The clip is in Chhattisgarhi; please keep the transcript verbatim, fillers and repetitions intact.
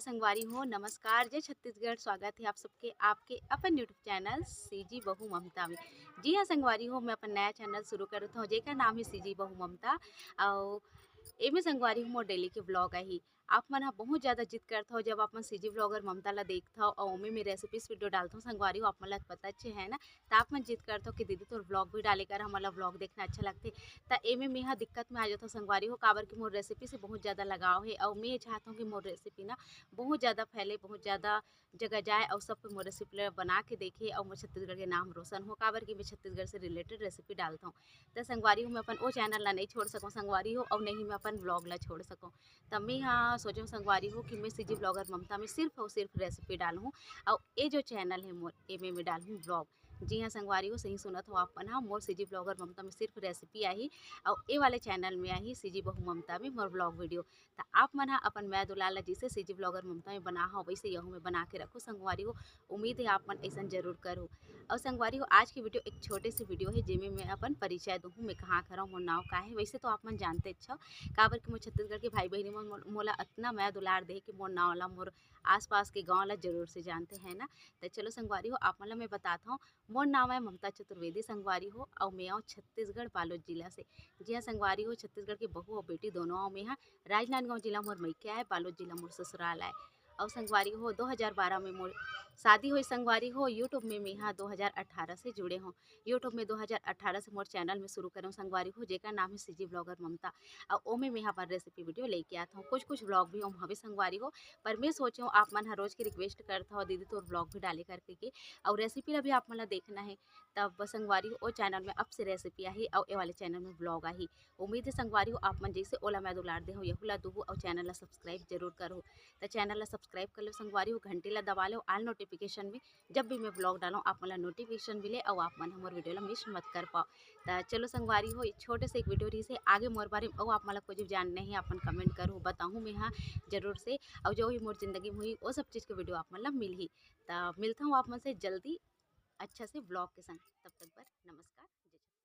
संगवारी हो, नमस्कार, जय छत्तीसगढ़। स्वागत है आप सबके आपके अपन YouTube चैनल सीजी बहू ममता में। जी हाँ संगवारी हो, मैं अपन नया चैनल शुरू करत हूँ, जेकर नाम है सीजी बहू ममता। और एमे संगवारी हो, मोर डेली के ब्लॉग आही। आप मन ह बहुत ज़्यादा जिद करथव, जब आप मन सीजी ब्लॉगर ममता ला देखथव और ओमे में रेसिपीज वीडियो डालथव संगवारी हो, आप मन ला पता अच्छे है ना, त आप मन जिद करथव कि दीदी तोर ब्लॉग भी डाले कर, हमन ला ब्लॉग देखना अच्छा लगथे। त एमे मेहा दिक्कत में आ जाथव संगवारी हो, काबर कि मोर रेसिपी से बहुत ज़्यादा लगाव है और मैं चाहत हूँ कि मोर रेसिपी ना बहुत ज़्यादा फैले, बहुत ज़्यादा जगह जाए और सब कोई मोर रेसिपी ला बना के देखे और मोर छत्तीसगढ़ के नाम रोशन हो, काबर कि मैं छत्तीसगढ़ से रिलेटेड रेसिपी डालत हूँ। त संगवारी हो, मैं अपन ओ चैनल ला नहीं छोड़ सकूँ संगवारी हो, और नहीं मैं अपन ब्लॉग ला छोड़ सकूँ। त मैं हा सोचूँ संगवारी हो कि मैं सीजी ब्लॉगर ममता में सिर्फ और सिर्फ रेसिपी डालूँ, और ये जो चैनल है मोर, एमे में डालूँ ब्लॉग। जी हाँ संगवारी हो, सही सुनत हो आप मन हा, मोर सीजी ब्लॉगर ममता में सिर्फ रेसिपी आही, और ये वाले चैनल में आही सीजी बहू ममता में मोर ब्लॉग वीडियो। त आप मन हा अपन मया दुलार ला जैसे सीजी ब्लॉगर ममता में बना हो, वैसे यहू में बना के रखो संगवारी हो। उम्मीद है आप मन ऐसन जरूर करो। और संगवारी हो, आज की वीडियो एक छोटे से वीडियो है, जेमे मैं अपन परिचय दूँ, मैं कहाँ के हरव, मोर नाव का है। वैसे तो आप मन जानते अच्छा हो, काबर कि मोर छत्तीसगढ़ के भाई बहिनी मन मोल-, मोला अतना मया दुलार दे कि मोर नाव ला, मोर आसपास के गाँव ला जरूर से जानते हैं ना। त चलो संगवारी हो, आप मन ला मैं बतात हूँ, मोर नाव है ममता चतुर्वेदी संगवारी हो, और मैं आऊँ छत्तीसगढ़ बालोद जिला से। जी हाँ संगवारी हो, छत्तीसगढ़ के बहू और बेटी दोनों आऊँ मैं हा। राजनांदगांव जिला मोर मइके आय, बालोद जिला मोर ससुराल आय। और संगवारी हो, दो हज़ार बारह में मोर शादी होइस संगवारी हो। YouTube में मैं हा दो हज़ार अठारह से जुड़े हूँ। YouTube में दो हज़ार अठारह से मोर चैनल में शुरू करें संगवारी हो, जेकर नाम है सीजी ब्लॉगर ममता। और ओमे मैं हा अपन रेसिपी वीडियो लेके आत हूँ, कुछ कुछ ब्लॉग भी ओम हवे संगवारी हो। पर मैं सोचे हूँ आप मन हर रोज के रिक्वेस्ट करत हो दीदी तोर ब्लॉग भी डाले करके के, और रेसिपी ला भी आप मन ला देखना है, तब संगवारी हो ओ चैनल में अब से रेसिपी आही और ए वाले चैनल में ब्लॉग आही। उम्मीद है संगवारी हो आप मन जैसे ओला मया दुलार दे हो, यहू ला दुहू और चैनल ला सब्सक्राइब जरूर करो। त चैनल ला सब्सक्राइब कर लो संगवारी हो, घंटी ला दबा लो, ऑल नोटिफिकेशन में जब भी मैं ब्लॉग डालूँ आप मन ला नोटिफिकेशन मिले और आप मन हमर वीडियो ला मिस मत कर पाओ। त चलो संगवारी हो, ये छोटे से एक वीडियो रही से, आगे मोर बारे में और आप मन ला कुछ भी जानना है, अपन कमेंट करो, बताऊँ मैं हा जरूर से। और जो भी मोर जिंदगी में हुई वो सब चीज़ के वीडियो आप मन ला मिलही। त मिलता हूँ आप मन से जल्दी अच्छा से ब्लॉग के संग। तब तक बर नमस्कार।